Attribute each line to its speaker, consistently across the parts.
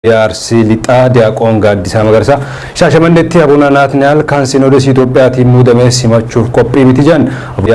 Speaker 1: Arsii Lixaa Diyaaqoon Gaaddisaa Magarsaa Shaashamanneetti Abuna Naatnaa'el kan Sinoodosii Itoophiyaatiin muudame simachuuf qophii miti jedhan.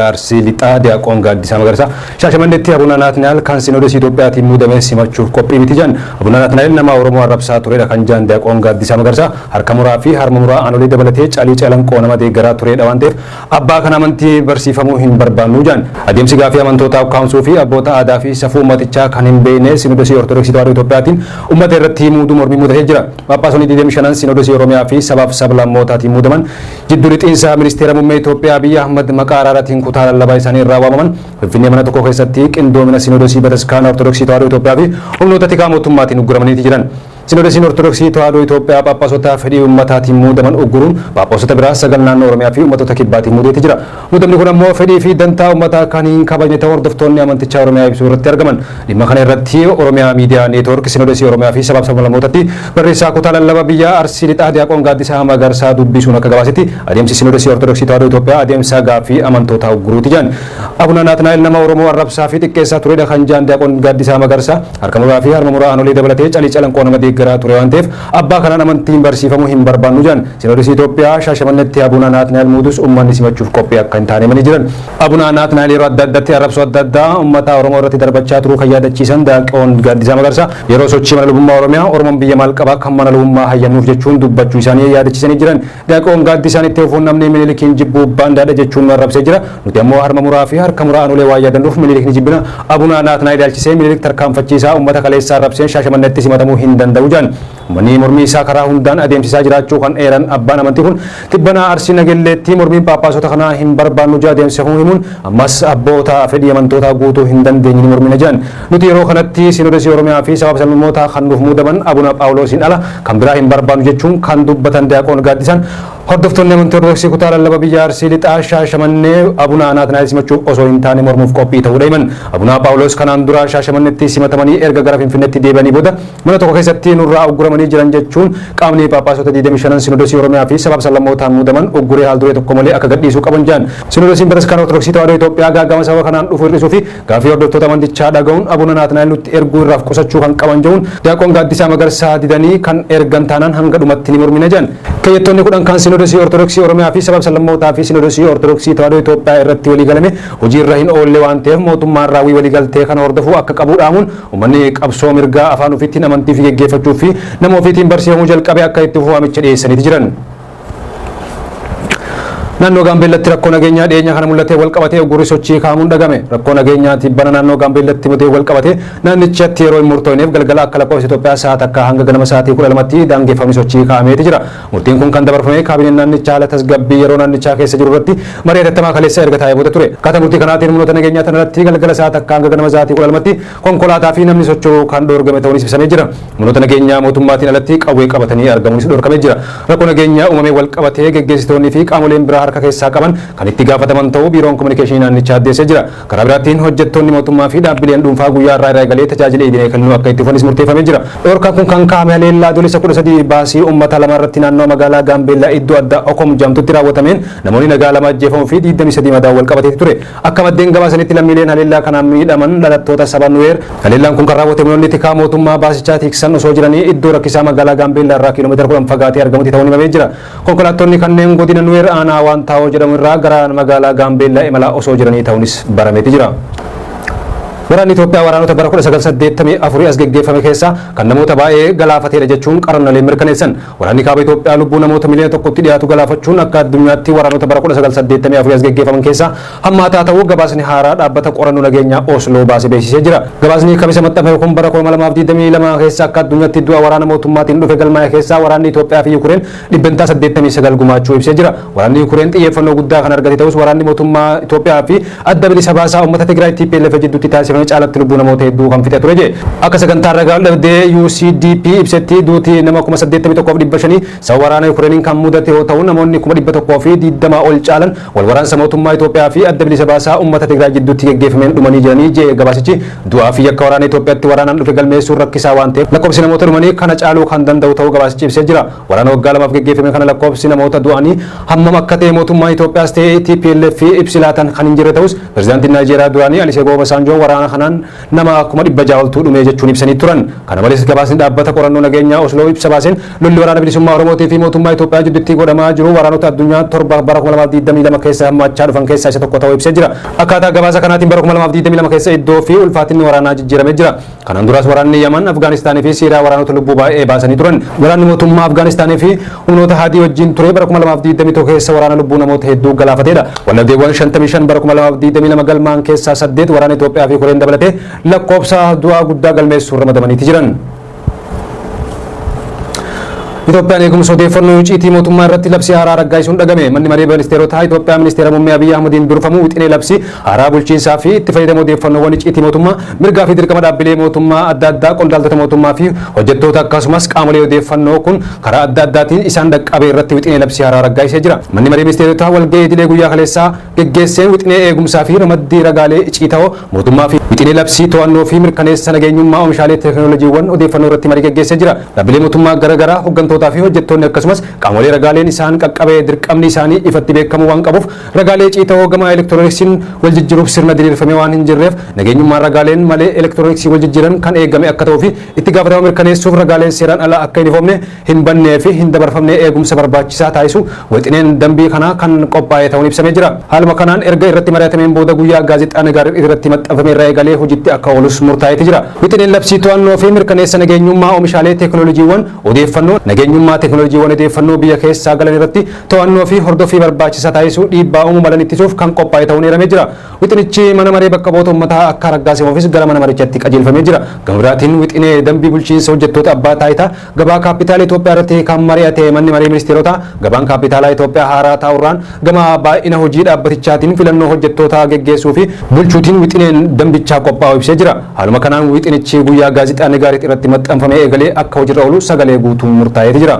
Speaker 1: Arsii Lixaa Diyaaqoon Gaaddisaa Magarsaa Shaashamanneetti Abuna Naatnaa'el kan Sinoodosii Itoophiyaatiin muudame simachuuf qophii miti jedhan. Abuna Naatnaa'el nama Oromoo arrabsaa turedha kan jedhan Diyaaqoon Gaaddisaa Magarsaa, harka muraa fi harma muraa aanolee dabalatee Calii Calanqoo nama deeggaraa turedha waan ta'eef abbaa kana amantii barsiifamuu hin barbaannu jedhan. Adeemsi gaafii amantootaa ukkaamsuu fi abboota aadaa fi safuu uummatichaa kan hin beekne Sinoodosii Ortodoksii Tawaahidoo Itoophiyaatiin uummata irratti muuduu mormii mudatee jira. Phaaphaasonni 25 Sinoodosii Oromiyaa fi sabaaf sablammootaatiin muudaman jiddu lixiinsa ministeera muummee Itoophiyaa Abiyyi Ahmad maqaa araaraatiin kutaa lallabaa isaanii irraa waamaman Finfinnee mana tokko keessatti qindoomina Sinoodosii Bataskaana Ortodoksii Tawaahidoo Itoophiyaa fi humnoota tikaa mootummaatiin ugguramaniiti jiran. Sinoodosiin Ortodoksii Tawaahidoo Itoophiyaa Phaaphaasota fedhii uummataatiin muudaman ugguruun Phaaphaasota biraa 9 naannoo Oromiyaa fi uummattoota kibbaatiin muudeeti jira. Muudamni kun ammoo fedhii fi dantaa uummataa kan hin kabajne ta'uu hordoftoonni amantichaa Oromiyaa ibsuu irratti argaman. Dhimma kana irratti Oromiyaa Miidiyaa Neetwoork Sinoodosii Oromiyaa fi sabaaf sablammootatti barreessaa kutaa lallaba biyyaa Arsii Lixaa Diyaaqoon Gaaddisaa Magarsaa dubbisuun akka gabaasetti, adeemsi Sinoodosii Ortodoksii Tawaahidoo Itoophiyaa adeemsa gaaffii amantootaa ugguruuti jedhan. Abuna Naatnaa'el nama Oromoo arrabsaa fi xiqqeessaa turedha kan jedhan Diyaaqoon Gaaddisaa Magarsaa, harka muraa fi harma muraa aanolee dabalatee Calii Calanqoo nama deeggaraa ture waan ta'eef abbaa kanaan amantiin barsiifamuu hin barbaannu jedhan. Sinoodosii Itoophiyaa Shaashamanneetti Abuna Naatnaa'el muudus uummanni simachuuf qophii akka hin taane himanii jiran. Abuna Naatnaa'el yeroo adda addaatti arrabsoo adda addaa uummata Oromoo irratti darbachaa turuu kan yaadachiisan Diyaaqoon Gaaddisaa Magarsaa, yeroo sochii mana lubummaa Oromiyaa Oromoon biyya maal qabaa kan mana lubummaa hayyannuuf jechuun dubbachuu isaanii yaadachiisanii jiran. Diyaaqoon Gaaddisaan itti fufuun, namni Minilikiin jibbuu baandaadha jechuun nu arrabsee jira. Nuti ammoo harma muraa fi harka muraa aanolee waan yaadannuuf Minilik ni jibbina. Abuna Naatnaa'el ilaalchisee Minilik tarkaanfachiisaa uummata kaleessaa arrabseen Shaashamanneetti simatamuu hin danda'u jedhan. Uummanni mormii isaa karaa hundaan adeemsisaa jiraachuu kan eeran abbaan amantii kun, tibbanaa Arsii Nagelleetti mormiin Phaaphaasota kanaa hin barbaannu jedha adeemsifamuu himuun, ammas abboota fedhii amantootaa guutuu hin dandeenye ni mormina jedhan. Nuti yeroo kanatti Sinoodosii Oromiyaa fi sabaaf sablammootaa kan nuuf muudaman Abuna Phaawuloosiin ala kan biraa hin barbaannu jechuun kan dubbatan Diyaaqoon Gaaddisaan, hordoftoonni amantii Ortodoksii kutaa lallaba biyya Arsii Lixaa Shaashamannee Abuna Naatnaa'el simachuuf osoo hin taane mormuuf qophii ta'uudha himan. Abuna Phaawulos kanaan dura Shaashamanneetti simatamanii erga gara Finfinneetti deebi'anii booda mana tokko keessatti nurraa ugguramanii jiran jechuun qaamni Phaaphaasota 25 Sinoodosii Oromiyaa fi sabaaf sablammootaan muudaman ugguree haal duree tokko malee akka gadhiisuu qaban jedhan. Sinoodosiin Bataskaana Ortodoksii Tawaahidoo Itoophiyaa gaaga'ama sababa kanaan dhufu hir'isuu fi gaaffii hordoftoota amantichaa dhaga'uun Abuna Naatnaa'el nutti erguu irraaf qusachuu kan qaban jechuun Diyaaqoon Gaaddisaa Magarsaa, didanii kan ergan taanaan hanga dhumatti ni mormina jedhan. Keeyyattoonni 10 kan Sinoodosii Ortodoksii Oromiyaa fi sabaaf sablammootaa fi Sinoodosii Ortodoksii Tawaahidoo Itoophiyaa irratti walii galame hojii irra hin oolle waan ta'eef mootummaan raawwii waliigaltee kana hordofuu akka qabu dhaamuun, uummanni qabsoo mirgaa afaan ofiitiin amantii fi geggeeffachuu fi nama ofiitiin barsiifamuu jalqabe akka itti fufu waamicha dhiyeessaniiti jiran. Naannoo Gaambeellatti rakkoo nageenyaa dhiyeenya kana mul'atee wal qabatee uggurri sochii kaa'amuun dhagame. Rakkoo nageenyaa tibbana naannoo Gaambeellatti mudee wal qabatee naannichatti yeroo hin murtoofneef galgala akka lakkoofsa Itoophiyaa sa'a 1 hanga ganama sa'aatii 12tti daangeffamni sochii kaa'ameeti jira. Murtiin kun kan dabarfame kaabineen naannichaa haala tasgabbii yeroo naannichaa keessa jiru irratti marii hatattamaa kaleessa erga taa'ee booda ture. Akkaataa murtii kanaatiin humnoota nageenyaa tan irratti galgala sa'a 1 hanga ganama sa'aatii 12tti konkolaataa fi namni socho'uu kan dhoorgame ta'uunis ibsamee jira. Humnoota nageenyaa mootummaatiin alatti qawwee qabatanii argamuunis dhorkamee jira. Rakkoo nageenyaa uumamee wal qabatee geggeessitoonnii fi qaamoleen biraa harka keessaa qaban kan itti gaafataman ta'uu Biiroon Kominikeeshinii naannichaa addeessee jira. Karaa biraatiin hojjettoonni mootummaa fi dhaabbileen dhuunfaa guyyaa har'aa irraa eegalee tajaajila idilee kennuu akka itti fufanis murteeffamee jira. Dhorkaan kun kan kaa'ame haleellaa Adoolessa 13 baasii uummata lama irratti naannoo magaalaa Gaambeellaa iddoo addaa Okom jedhamtutti raawwatameen namoonni nagaa 2 ajjeefamuu fi 23 madaa'uu wal qabateeti ture. Akka maddeen gabaasanitti lammiileen haleellaa kanaan miidhaman dhalattoota saba Nuweer. Haleellaan kun kan raawwate humnoonni tikaa mootummaa baasichaa tiksan osoo jiranii iddoo rakkisaa magaalaa Gaambeellaa irraa kiiloomeetira 10 fagaatee argamutti ta'uun himamee jira. Konkolaattonni kanneen godina Nuweer aanaa Waantaawoo jedhamu irraa gara magaalaa Gaambeellaa imalaa osoo jiranii ta'uunis barameeti jira. Waraanni Itoophiyaa waraanota bara 1984 as geggeeffame keessaa kan namoota baay'ee galaafateedha jechuun qorannooleen mirkaneessan. Waraanni kaaba Itoophiyaa lubbuu namoota miliyoona 1tti dhiyaatu galaafachuun akka addunyaatti waraanota bara 1984 as geggeeffaman keessaa hammaataa ta'uu gabaasni haaraa dhaabbata qorannoo nageenyaa Osloo baase beeksisee jira. Gabaasni Kamisa maxxanfame kun bara 2022 keessa akka addunyaatti du'a waraana mootummaatiin dhufe galmaa'e keessaa waraanni Itoophiyaa fi Yukureen 89% gumaachuu ibsee jira. Waraanni Yukureen xiyyeeffannoo guddaa kan argate ta'us, waraanni mootummaa Itoophiyaa fi Adda Bilisa Baasaa Uummata Tigraay TPLF jidduutti taasifame caalatti lubbuu namoota hedduu kan fixe ture jedhe. Akka sagantaan ragaa dhabdee UCDP ibsetti, duuti nama 81,500 sababa waraana Yukureeniin kan mudate yoo ta'u, namoonni 120,000 ol caalan wal waraansa mootummaa Itoophiyaa fi Adda Bilisa Baasaa Uummata Tigraay jidduutti geggeeffameen dhumanii jiranii jedhe gabaasichi. Du'aa fi yakka waraana Itoophiyaatti waraanaan dhufe galmeessuun rakkisaa waan ta'eef lakkoofsi namoota dhumanii kana caaluu kan danda'u ta'uu gabaasichi ibsee jira. Waraana waggaa lamaaf geggeeffame kana lakkoofsi namoota du'anii hammam akka ta'e mootummaan Itoophiyaas ta'e TPLF ibsi laatan kan hin jirre ta'us, pirezidaantiin Naayijeeriyaa duraanii Olusegun Obasanjoo waraana waraana kanaan nama 600,000 oltu dhume jechuun ibsanii turan. Kana malees gabaasni dhaabbata qorannoo nageenyaa Osloo ibsa baaseen lolli waraana bilisummaa Oromootii fi mootummaa Itoophiyaa jidduutti godhamaa jiru waraanota addunyaa torba bara 2022 keessa hammachaa dhufan keessaa isa tokko ta'uu ibsee jira. Akkaataa gabaasa kanaatiin bara 2022 keessa iddoo fi ulfaatinni waraanaa jijjiiramee jira. Kanaan duras waraanni Yaman, Afgaanistaanii fi Siiriyaa waraanota lubbuu baay'ee baasanii turan. Waraanni mootummaa Afgaanistaanii fi humnoota Haadii wajjin ture bara 2021 keessa waraana lubbuu namoota hedduu galaafateedha. Wallabdeewwan 55 bara 2022 galmaan keessaa 8 waraana Itoophiyaa fi Koreen dabalatee lakkoofsa du'aa guddaa galmeessuun ramadamaniiti jiran. Itoophiyaan eegumsa odeeffannoo icciitii mootummaa irratti labsii haaraa raggaasisuun dhagame. Manni maree ministeerotaa Itoophiyaa ministeera muummee Abiyyi Ahmadiin durfamu wixinee labsii haaraa bulchiinsaa fi itti fayyadama odeeffannoowwan icciitii mootummaa mirgaa fi dirqama dhaabbilee mootummaa adda addaa, qondaaltota mootummaa fi hojjettoota akkasumas qaamolee odeeffannoo kun karaa adda addaatiin isaan dhaqqabe irratti wixinee labsii haaraa raggaasisee jira. Manni maree ministeerotaa walga'ii idilee guyyaa kaleessaa geggeesseen wixinee eegumsaa fi ramaddii ragaalee icciitawoo mootummaa fi wixinee labsii to'annoo fi mirkaneessa nageenyummaa oomishaalee teekinooloojiiwwan odeeffannoo irratti marii geggeessee jira. Dhaabbilee mootummaa garaagaraa, hooggantootaa fi hojjettoonni akkasumas qaamolee ragaaleen isaan qaqqabee dirqamni isaanii ifatti beekamuu waan qabuuf ragaalee icciitawoo gama elektirooniksiin wal jijjiiruuf sirna diriirfamee waan hin jirreef nageenyummaan ragaaleen malee elektirooniksii wal jijjiiran kan eegame akka ta'uu fi itti gaafatama mirkaneessuuf ragaaleen seeraan ala akka hin ifoomne, hin bannee fi hin dabarfamne eegumsa barbaachisaa taasisu wixineen dambii kanaa kan qophaa'e ta'uun ibsamee jira. Haaluma kanaan erga irratti mari'atameen booda guyyaa gaazexaa Nagaarit irratti maxxanfame irraa eegalee hojiitti akka oolus murtaa'eeti jira. Wixineen labsii to'annoo fi mirkaneessa nageenyummaa oomishaalee teekinooloojiiwwan odeeffannoo nageenyummaa teekinooloojiiwwan odeeffannoo biyya keessaa galan irratti to'annoo fi hordoffii barbaachisaa taasisuu dhiibbaa uumuu malan ittisuuf kan qophaa'e ta'uun eeramee jira. Wixinichi mana maree bakka bu'oota uummataa akka raggaasifamuufis gara mana marichaatti qajeelfamee jira. Gama biraatiin wixinee dambii bulchiinsa hojjettoota abbaa taayitaa gabaa kaapitaala Itoophiyaa irratti kan mari'ate manni maree ministeerotaa gabaan kaapitaalaa Itoophiyaa haaraa ta'urraan gama baay'ina hojii dhaabbatichaatiin filannoo hojjettoota geggeessuu fi bulchuutiin wixineen dambichaa qophaa'u ibsee jira. Haaluma kanaan wixinichi guyyaa gaazexaa Nagaarit irratti maxxanfamee eegalee akka hojiirra oolu sagalee guutuun murtaa'eeti jira.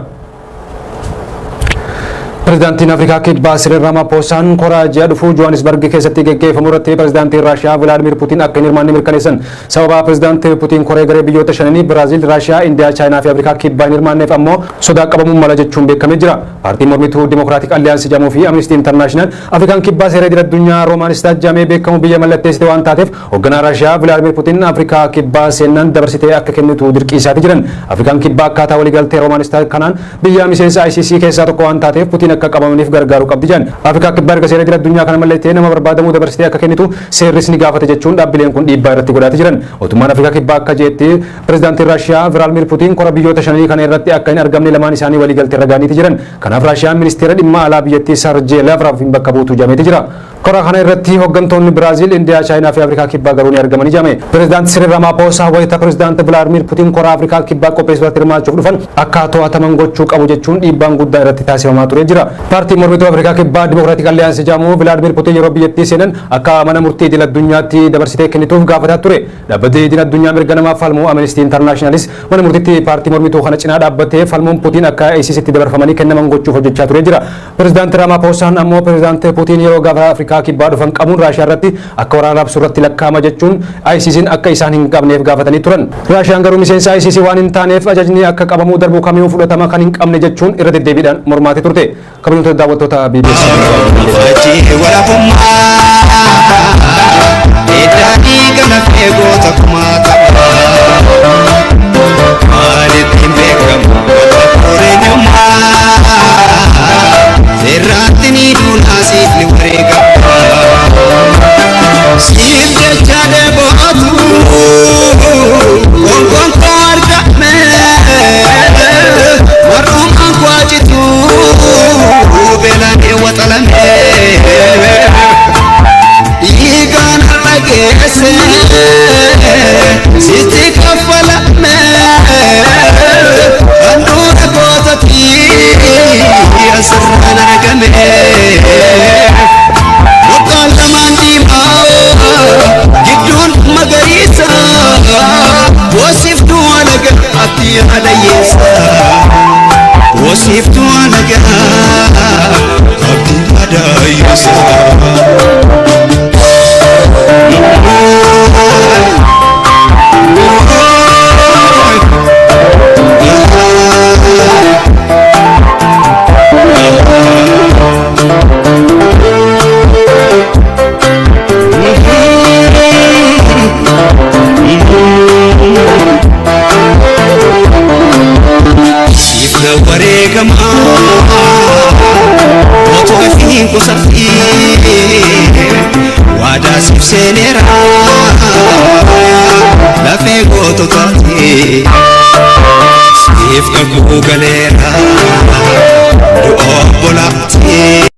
Speaker 1: Pirezidaantiin Afrikaa Kibbaa Siriil Ramaphoosaan koraa ji'a dhufuu Johannesburg keessatti geggeeffamu irratti pirezidaantiin Raashiyaa Vilaadimir Putiin akka hin hirmaanne mirkaneessan. Sababa pirezidaantii Putiin koree garee biyyoota shananii Biraaziil, Raashiyaa, Indiyaa, Chaayinaa fi Afrikaa Kibbaa hin hirmaanneef ammoo sodaa qabamuu mala jechuun beekamee jira. Paartiin mormituu Dimokiraatik Alliyaansi jedhamuu fi Amnesty International Afrikaan Kibbaa seera idil addunyaa Roomaanistaat jedhamee beekamu biyya mallatteessite waan taateef hoogganaa Raashiyaa Vilaadimir Putiin Afrikaa Kibbaa seennaan dabarsitee akka kennitu dirqiisaati jiran. Afrikaan Kibbaa akkaataa waliigaltee Roomaanistaat kanaan biyya miseensa ICC keessaa tokko waan taateef Putiin akka qabamaniif gargaaruu qabdi jedhan. Afrikaa Kibbaa erga seera idil addunyaa kana mallatteessitee nama barbaadamuu dabarsitee akka kennitu seerris ni gaafate jechuun dhaabbileen kun dhiibbaa irratti godhaati jiran. Mootummaan Afrikaa Kibbaa akka jedhetti pirezidaantiin Raashiyaa Vilaadimir Putiin kora biyyoota shanii kana irratti akka hin argamne lamaan isaanii waliigaltee irra ga'aniiti jiran. Kanaaf Raashiyaan ministeera dhimma alaa biyyattii Sarjee Lavrov hin bakka buutu jedhameeti jira. Kora kana irratti hooggantoonni Biraaziil, Indiyaa, Chaayinaa fi Afrikaa Kibbaa garuu ni argamanii jedhame. Pirezidaanti Siriil Ramaphosa wayita pirezidaanti Vilaadimir Putiin kora Afrikaa Kibbaa qopheessuu irratti hirmaachuuf dhufan akka to'ataman gochuu qabu jechuun dhiibbaan guddaa irratti taasifamaa ture jira. Paartiin mormituu Afrikaa Kibbaa Dimokiraatik Alliyaansi jedhamu Vilaadimir Putiin yeroo biyyattii seenan akka mana murtii idil addunyaatti dabarsitee kennituuf gaafataa ture. Dhaabbatni idil addunyaa mirga namaa falmuu Amnesty Internationalis mana murtiitti paartii mormituu kana cinaa dhaabbatee falmuun Putiin akka ICCtti dabarfamanii kennaman gochuuf hojjechaa ture jira. Pirezidaanti Ramaphoosaan ammoo pirezidaanti Putiin yeroo gaafa Afrikaa Kibbaa dhufan qabuun Raashiyaa irratti akka waraana labsuu irratti lakkaa'ama jechuun ICC'n akka isaan hin qabneef gaafatanii turan. Raashiyaan garuu miseensa ICC waan hin taaneef ajajni akka qabamuu darbu kamiyyuu fudhatama kan hin qabne jechuun irra deddeebiidhaan mormaatee turte. Kabajamtoota daawwattoota BBC.
Speaker 2: Faajjii walabummaa iddaa dhiiga lafee goota kumaa qaba. Kan ittiin beekamu jireenyummaa seerraatti ni duunaa siif ni wareegama. Siif jecha dheebootu gongoon koo argame mar'umaan kwaacitu beelaan waxalame. Dhiigaan har'a geesse sitti kaffalame handhuura gootatti asirraan argame. Mukaan lamaan diimaa gidduun magariisa boosiftuu alaga ati haadha. Boosiftuu alaga abdii haadha. Wareegamaa otoo ifiin qusatiin waadaa siif seeneera lafee goototaati siif kakuu galeera du'a obbolaati.